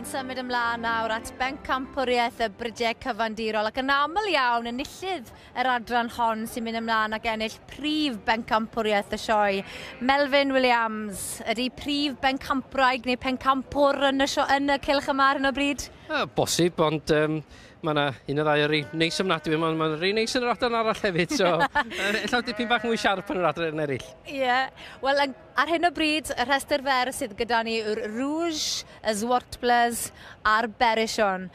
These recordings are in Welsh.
Ni'n symud ymlaen nawr at bencampwriaeth y bridiau cyfandirol ac yn aml iawn enillydd yr adran hon sy'n mynd ymlaen ac ennill prif bencampwriaeth y sioe. Melvyn Williams ydy prif bencampwraig neu pencampwr yn y, sio, yn y cylch yma ar hyn o bryd? Bosib, ond mae yna un o ddau o'r neis ofnadwy, mae'n ma rei neis yn yr adran arall hefyd, so ella dipyn bach mwy siarp yn yr adran eraill. Ie, yeah. Wel, ar hyn o bryd, y rhestr fer sydd gyda ni yw'r Rouge, y Zwartbles a'r Berrichon.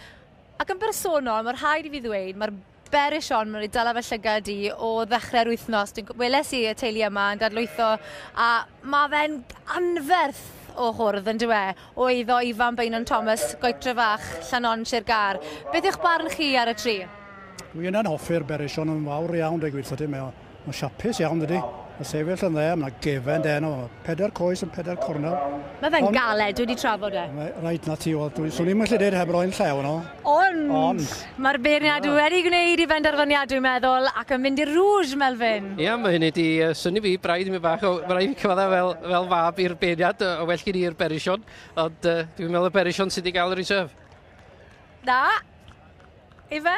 Ac yn bersonol, mae rhaid i fi ddweud, mae'r Berrichon mae'n dala fy llygad i o ddechrau'r wythnos. Dwi'n weles i y teulu yma yn dadlwytho, a mae fe'n anferth o hwrdd yn dyw e, o eiddo Ifan Beynon Thomas, Goetre Fach, Llanon, Sir Gâr. Beth yw'ch barn chi ar y tri? Dwi yna'n hoffi'r Berrichon yn fawr iawn, dweud gwir, mae o'n siapus iawn, dydy. Mae sefyll yn dde, mae gefen den o pedair coes yn pedair cornel. Mae fe'n galed, dwi wedi trafod e. Rhaid na ti, wel, swn i'n gallu dweud heb roi'n llew yno. Ond, mae'r beirniad wedi gwneud i benderfyniad, dwi'n meddwl, ac yn mynd i'r Rouge, Melvyn. Ia, mae hynny wedi synnu fi, braidd mi bach, o, braidd fi cyfadda fel fab i'r beirniad, o well gen i'r Berrichon, ond dwi'n meddwl y Berrichon sydd wedi gael y reserve. Na, ife,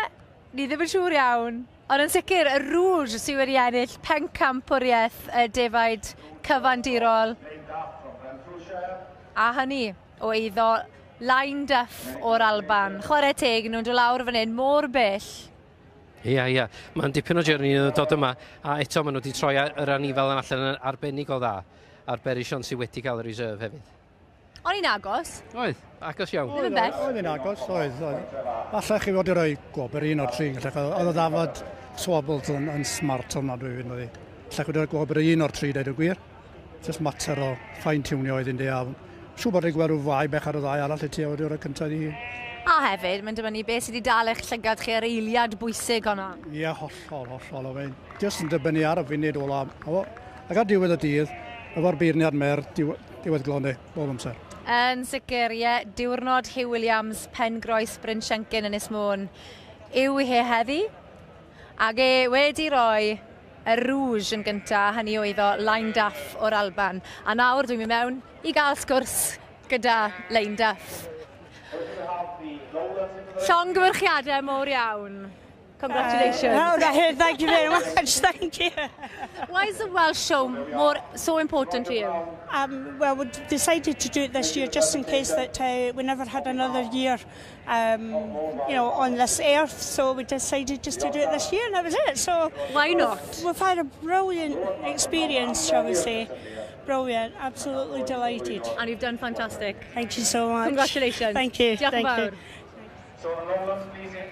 ni ddim yn siŵr iawn. Ond yn sicr, y Rouge sydd wedi ennill pencampwriaeth y defaid cyfandirol. A hynny o eiddo Line Duff o'r Alban. Chwarae teg, nhw'n dod lawr fan hyn mor bell. Ia. Mae'n dipyn o journey yn dod yma, a eto maen nhw wedi troi yr anifel yn allan yn arbennig o dda a'r Berrichon sydd wedi cael y reserve hefyd. O'n i'n agos. Oedd, agos iawn. Ddim yn bell. Oedd hi'n agos, oedd. Oedd. Allech chi fod i roi gwobr un o'r tri, gallech. Oedd y ddafad Swabbles yn smart ofnadwy fynd oedd hi. Allech chi fod i roi gwobr un o'r tri, dweud y gwir. Just mater o fine-tunio oedd hi'n a siŵr bod hi'n gweld rhyw fai bech ar y ddau arall i ti a wedi rhoi cyntaf i hi. A hefyd, mae'n dibynnu beth sydd wedi dal eich llygad chi ar eiliad bwysig o'na. Ie, hollol, hollol. O fe'n just yn dibynnu ar y funud ola. Ac ar diwedd y dydd, efo'r beirniad mer, diwedd glonau, bob amser. Yn sicr, ie, diwrnod Hugh Williams, Pengroes Bryn Siencyn yn Ynys Môn yw hi heddi. Ac e wedi rhoi y Rouge yn gynta, hynny oedd o Line Duff o'r Alban. A nawr dwi'n mynd mewn i gael sgwrs gyda Line Duff. Llongyfarchiadau mowr iawn. Congratulations. Oh, thank you very much. Thank you. Why is the Welsh show more so important to you? Well, we decided to do it this year just in case that we never had another year, on this earth. So we decided just to do it this year, and that was it. So why not? We've had a brilliant experience, shall we say. Brilliant, absolutely delighted. And you've done fantastic. Thank you so much. Congratulations. Thank you. Diolch Thank yn you. fawr. So the Lowlands, please in.